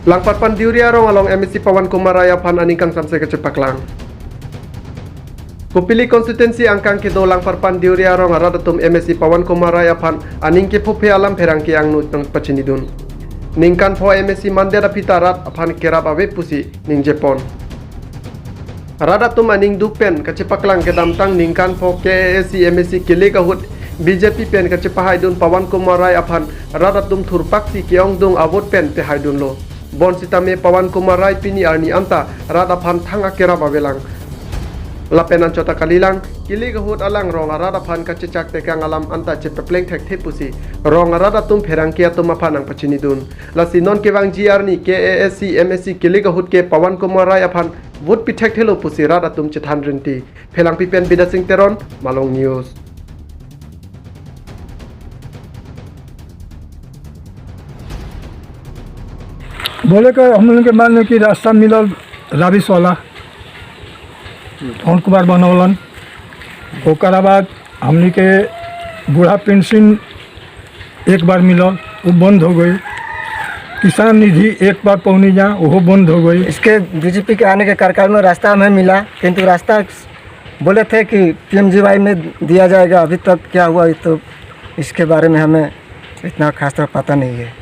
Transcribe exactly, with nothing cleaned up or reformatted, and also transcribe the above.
Langparpan Deuri arong along M A C Pawan Kumar Rai aphan aning kangsamse kachepaklang. Kopili constituency angkang kedo Langparpan Deuri arong arat atum M A C Pawan Kumar Rai aphan aning kephophe alam pherangke angno nangpachinidun. Ningkan pho M A C mandet aphi ta rat aphan kerap ave pusi ningjepon. Rat atum aning duk pen kachepaklang kedamtang ningkan pho K A A C M A C kelek ahut B J P pen kachepahaidun Pawan Kumar Rai aphan rat atum thurpaksi ke-ongdung avote pen pehaidunlo. Bonsitame Pawan Kumar Rai pini arni anta rat aphan thang akerap avelang. Lapen anchot ta kalilang, kelek ahut alang rong arat aphan kachechak tekang alam anta chepapleng thekthe pusi rong arat atum pherangke atum aphan nangpachinidun. Lasi non kevangji arni K A A C M A C kelek ahut ke Pawan Kumar Rai aphan vote pi thekthelo pusi rat atum chethan rinti. Phelangpi pen Bidya Sing Teron, Malong News. बोले कि हम लोग के मान लो कि रास्ता मिला रवीश वाला, पवन कुमार बनौलन, ओकरा बाद हमनी के बूढ़ा पेंशन एक बार मिला, वो बंद हो गई। किसान निधि एक बार पौनी जा, वो बंद हो गई। इसके बीजेपी के आने के कार्यकाल में रास्ता हमें मिला, किंतु रास्ता बोले थे कि पीएमजीवाई में दिया जाएगा, अभी तक क्या हुआ, ये तो इसके बारे में हमें इतना खास तरह पता नहीं है।